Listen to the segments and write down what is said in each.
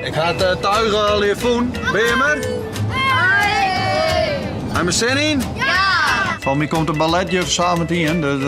Ik ha it tuig allegear fûn. Binne jim der? Ha jim der sin yn? Ja! Fan my komt de balletjuf sametien, dus...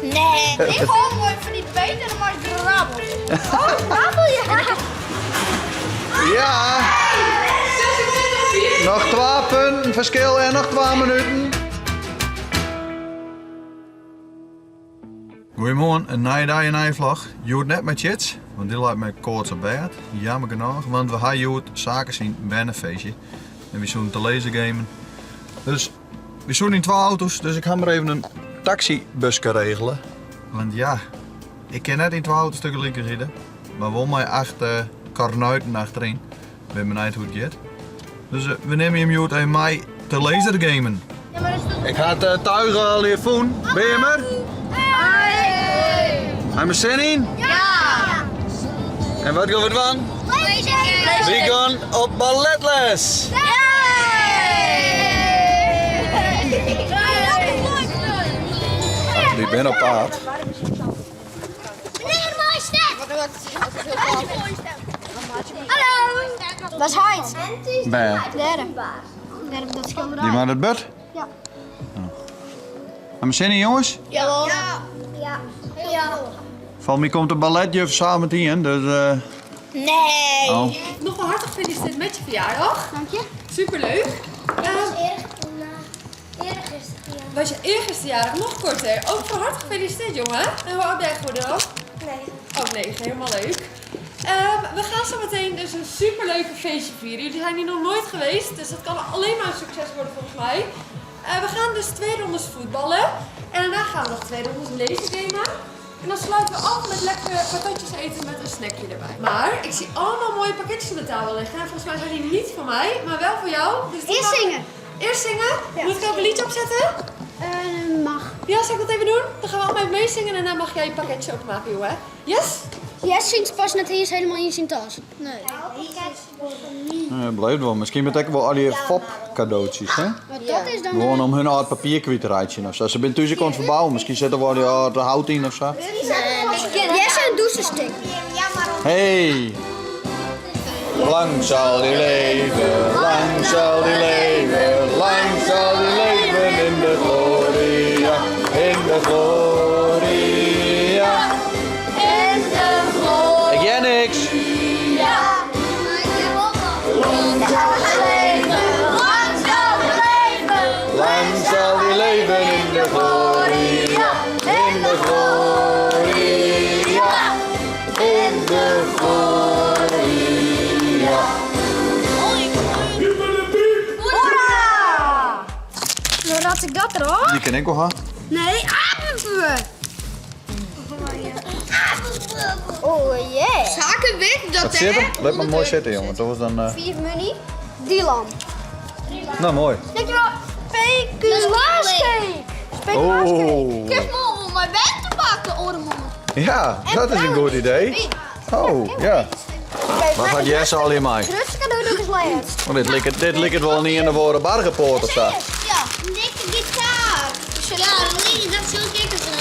Nee. Ik hol moai fan dy Peter en mei grabbel. Oh, grabbel ja! Ja! Noch twa punten ferskil en noch twa minuten. Goeiemoarn, in nije dei, in nije vlog. Hjoed net mei Tjits, want dy leit mei koarts op bêd. Jammer genôch, want we ha hjoed Sake syn bernefeestje. En wy soenen te lasergamen. Dus wy soenen yn twa auto's, dus ik ha mar even in taksibuske regele. Want ja, ik kin net yn twa auto's tegelyk ride, mar wol mei acht kornuiten achteryn. Bin benijd hoe't it giet. Dus we nimme jim hjoed even mei te lasergamen. Ik ha it tuig allegear fûn. Binne jim der? Ha jim der sin yn? Ja! En wat gean we dwaan? Wy gean op balletles! Wy binne op paad. Meneer, mooie stem! Hallo! Dat is heit. Wêr? Dêr. Dêr op dat skilderij. Dy mei dat burd? Ja. Ha jim sin yn, jonges? Ja. Ja. Ja. Fan my komt de balletjuf sametien, dus... Nee. Oh. Nog van harte gefeliciteerd met je verjaardag. Dank je. Superleuk. Eergisteren. Was je eergisteren jarig? Nog korter. Ook van harte gefeliciteerd, jongen. En hoe oud ben jij geworden dan? Nee. Oh, 9. Helemaal leuk. We gaan zo meteen dus een superleuke feestje vieren. Jullie zijn hier nog nooit geweest, dus dat kan alleen maar een succes worden volgens mij. We gaan dus 2 rondes voetballen. En daarna gaan we nog 2 rondes lasergamen. En dan sluiten we af met lekkere patatjes eten met een snackje erbij. Maar ik zie allemaal mooie pakketjes op de tafel liggen. En volgens mij zijn die niet voor mij, maar wel voor jou. Dus die Eerst mag zingen. Eerst zingen? Ja. Moet ik ook een liedje opzetten? Mag. Ja, zal ik dat even doen? Dan gaan we allemaal even meezingen en daarna mag jij je pakketje openmaken, jongen. Yes? Yes zingt pas net eens helemaal in zijn tas. Nee. Nee, blijft wel. Misschien met ik wel al die fop cadeautjes, hè? Maar dat is dan Gewoon om hun oud papier kwijt te raken of zo. Ze zijn thuis ook aan het verbouwen. Misschien zetten we al die oud hout in of zo. Jesse een douchestick. Hey! Lang zal die leven, lang zal die leven, lang zal die leven in de gloria, in de gloria. In de gloria. Ik jij niks. Lang zal die leven, lang zal die leven, Lang zal die leven in de gloria, in de gloria, in de gloria. Hoera! Nou rad ik dat erop. Die ken ik wel, hè? Nee, Oh yeah. Zaken wit, dat Wat zit er? Laat maar mooi zitten, jongen. Dat was dan, 4 money. Dylan. Nou, mooi. Dankjewel. Speculaascake. Speculaascake. Oh. Kerstman om mijn bed te pakken, oorman. Ja, dat is een goed idee. Oh, ja. Wat had Jesse al in mij? Grootste cadeau doe ik eens laatst. Want dit lijkt wel niet in de woorden bargepoort of zo. Ja. Een dikke gitaar. Ja, dat is heel kikker zijn.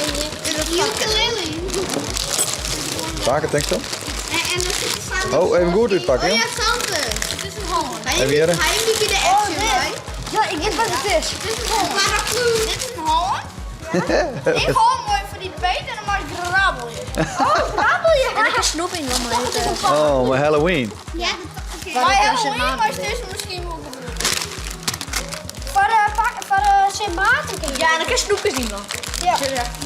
Ukulele. Vaker, denk ik dan? En dan zit er samen. Oh, even goed uitpakken, Oh hè? ja, Sampe. Het is een hoorn. Hij En weer? Hij heeft niet de action, hè? Ja, ik weet wat het is. Dit is een hoorn. Paraplu. Dit is een hoorn. Ik hou mooi voor die beet en dan maak ik grabbel je. Oh, grabbel je? En ik kan snoep in van mijn Oh, mijn Halloween. Ja, oké. Maar Halloween was dus misschien wel gebruikt. Voor Sint Maarten kun je. Ja, en dan kan je snoepjes zien dan. Ja.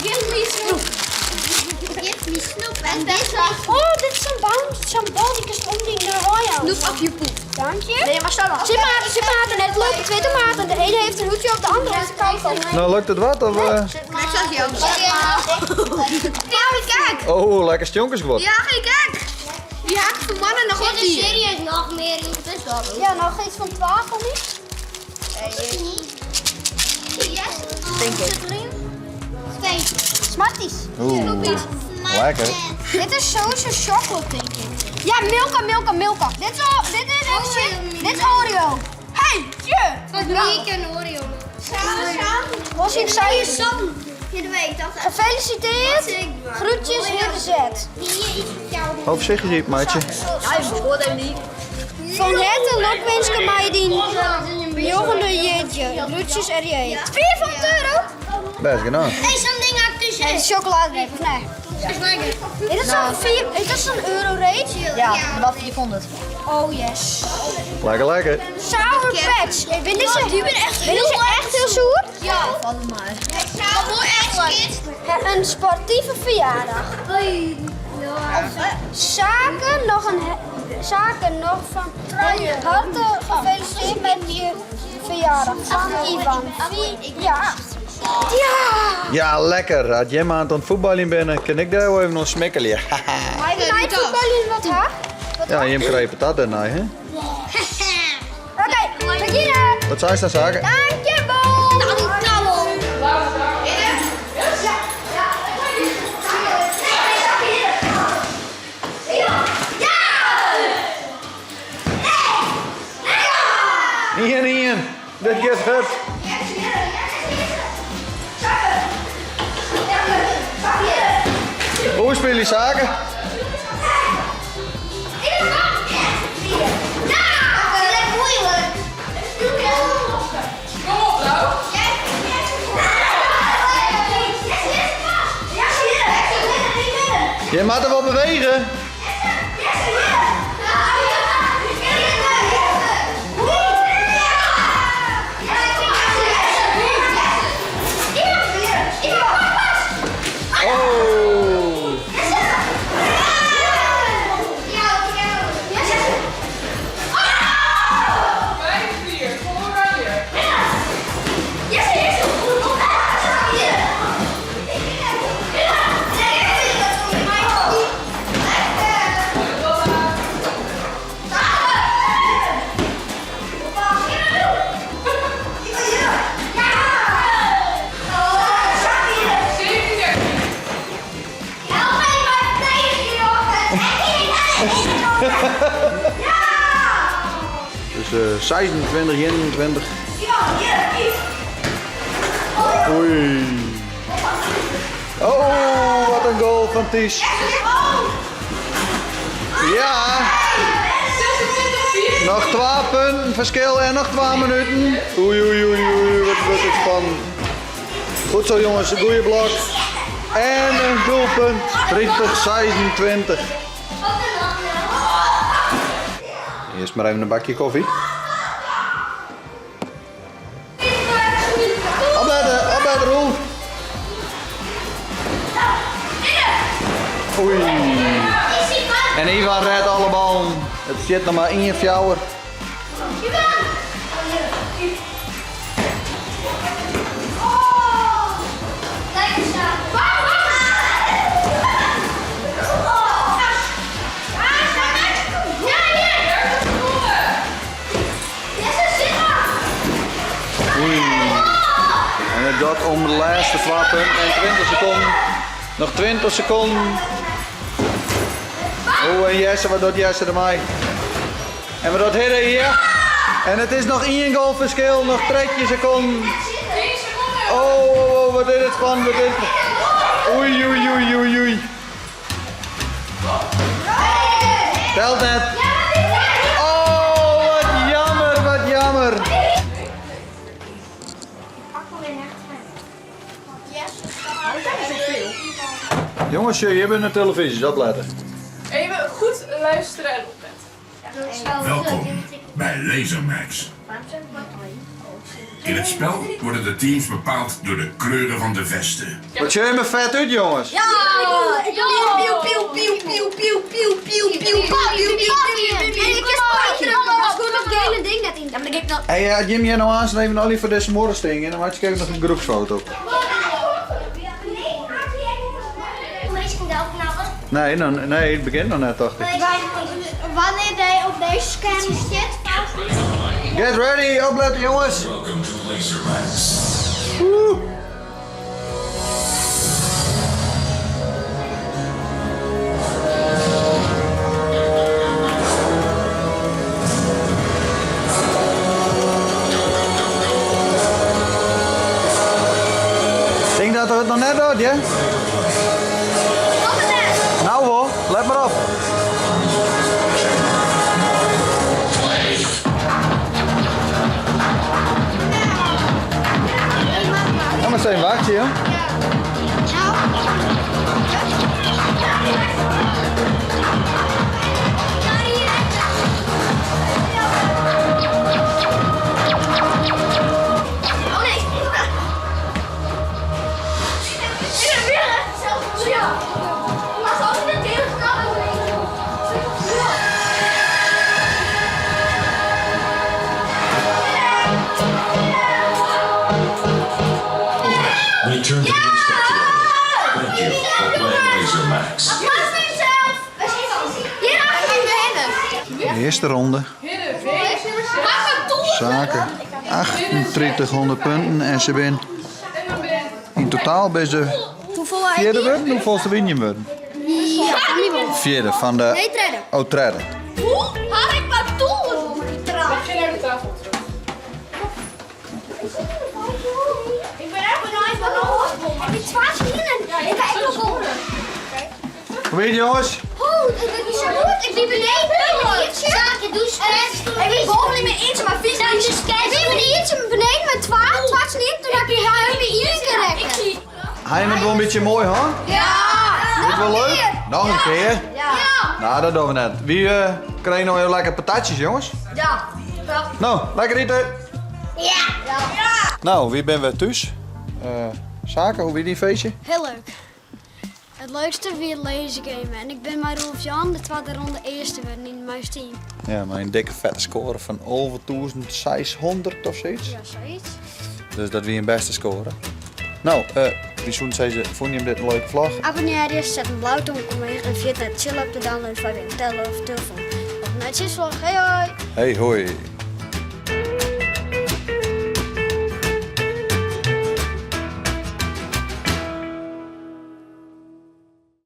Give me snoep. Give me snoep. En dit is Oh, dit is zo'n bal, zo'n bal die is omding naar Royal. Snoep op je poep. Dank je. Nee, maar sta dan. Sint Maarten, Sint Maarten, net lopen twee tomaten. De ene heeft een hoedje op, de andere heeft een kant op. Nou, lukt het wat? Of? Ik zag jou. Ja, kijk. Oh, lekker stjonkers geworden. Ja, ga je kijk. Die haak voor mannen nog op die. serieus nog meer in. Wat is dat? Ja, nog iets van 12 of niet? Yes. Denk ik. Twee. Smarties. Oeh, lekker. Dit is sowieso chocolate, denk ik. Ja, Milka, Milka, Milka. Dit is, al, dit is echt shit. Dit is Oreo. Hey, tje. Wat ben ik een Oreo? Samen, samen. Was ik zei Sam. Gefeliciteerd. Groetjes, Hidde Z. Ho foarsichtich iepen meitsje. Fan herte lokwinske mei dyn njoggende jierdei. Groetjes RJ. €500? Bêst genôch. Hey, zo'n ding had ik dus. Nee, chocoladereep, of nee? Dat is lekker. Is dat zo'n vier, is dat zo'n euroreep? Ja, wat 400. Oh yes. Lekker, lekker. Sour Patch. Hey, Vinden ze, Die ben echt vinden ze echt heel zoer? Ja. Valt maar. Dat wordt echt kind. Een sportieve verjaardag. Zaken nog, een, zaken nog van harte gefeliciteerd met je verjaardag. Van Ivan. Ja. Ja! Ja, lekker. Als jij maar aan het voetballen bent, kan ik daar wel even nog smikkelen. Maar ik voetballen wat ha? Ja, je krijgt patat daarna, hè? Oké, beginnen! Wat zei ze dan, zaken? Dankjewel! Dankjewel. Ian, Ian. Dit gaat hard. Hoe speel je zaken? Kom op, Lau. Je moet er wel bewegen. Oh. 5-4, voor Oranje. Dus 26, 21. Oei. Oh, wat een goal van Ties. Ja. 26-4. Nog 12 punten verschil en nog 12 minuten. Oei, oei, oei, oei, wat wordt het spannend. Goed zo jongens, een goede blok. En een doelpunt. 30, 26. Eerst maar even een bakje koffie. Opletten, opletten Roel. Oei. En Ivan redt alle ballen. Het zit nog maar één fjouwer. Oei. En het gaat om de laatste twee punten en 20 seconden. Nog 20 seconden. Oh, en Jesse, wat doet Jesse ermee? En wat doet Hidde hier? En het is nog één goal verschil, nog 13 seconden. 10 seconden. Oh, oh, oh, wat is het spannend, wat is het? Oei, oei, oei, oei, oei. Telt net. Oh, wat jammer, wat jammer. Jongens, jullie hebben een televisie, dat letten. Even goed luisteren en opletten. Welkom bij LaserMax. In het spel worden de teams bepaald door de kleuren van de vesten. Wat je me vet uit, jongens. Ja! Pieuw, pieuw, pieuw, pieuw, pieuw, pieuw, pieuw, pieuw, pieuw, pieuw, En ik is gewoon dat gele ding net in. Ja, maar ik heb nog. Hey, Jim, jij nou aan even al voor deze morgen en dan maak ik even nog een groepsfoto. Nee, nou, nee, het begint nog net, dacht ik. Wanneer hij op deze scherm zit, Get ready, opletten jongens. Welcome to LaserMax. Ik denk dat we het nog net út, hear. Nou wol, let mar op. Nou, mar even wachtsje, joh. Oh nee. Maar zo is het heel snel. Return to the instruction area. Thank you for playing Laser Max. Applaus voor jezelf. Hier achter je De eerste ronde. Zaken 3800 punten en ze zijn in totaal bij ze vierde worden. Hoeveelste win je worden? Ja, Vierde van de... Nee, derde. Oh, derde. Hoe had ik maar toe? Mag je naar de tafel terug? Ik ben echt benieuwd van de Heb je 12 vrienden? Ik ga echt nog horen. Hoe weet je, jongens? Oh, dat is zo goed. Ik liep beneden. Zaken, doe eens. Ik liep boven niet meer eentje, maar vies. Ik liep met eentje beneden met 12, 12 niet. Toen heb je heel meer iedereen gerekken. Hij het wel een beetje mooi, hoor. Ja. Dit wel leuk? Nog een keer? Ja. Nou, dat doen we net. Wie krijgt nog heel lekker patatjes, jongens? Ja. Nou, lekker eten. Ja. Nou, wie ben we thuis? Zaken, hoe wie die feestje? Heel leuk. Het leukste weer laser gamen. En ik ben bij Rolf Jan de tweede ronde eerste werden in mijn team. Ja, maar een dikke vette score van over 1600 of zoiets. Ja, zoiets. Dus dat wie een beste score. Nou, wie zoen zei ze, vond je hem dit een leuke vlog? Abonneer je, zet een blauw tong omheen en vergeet net chillen op de download van je tellen of telefoon. Op netjes vlog. Hey hoi! Hey hoi.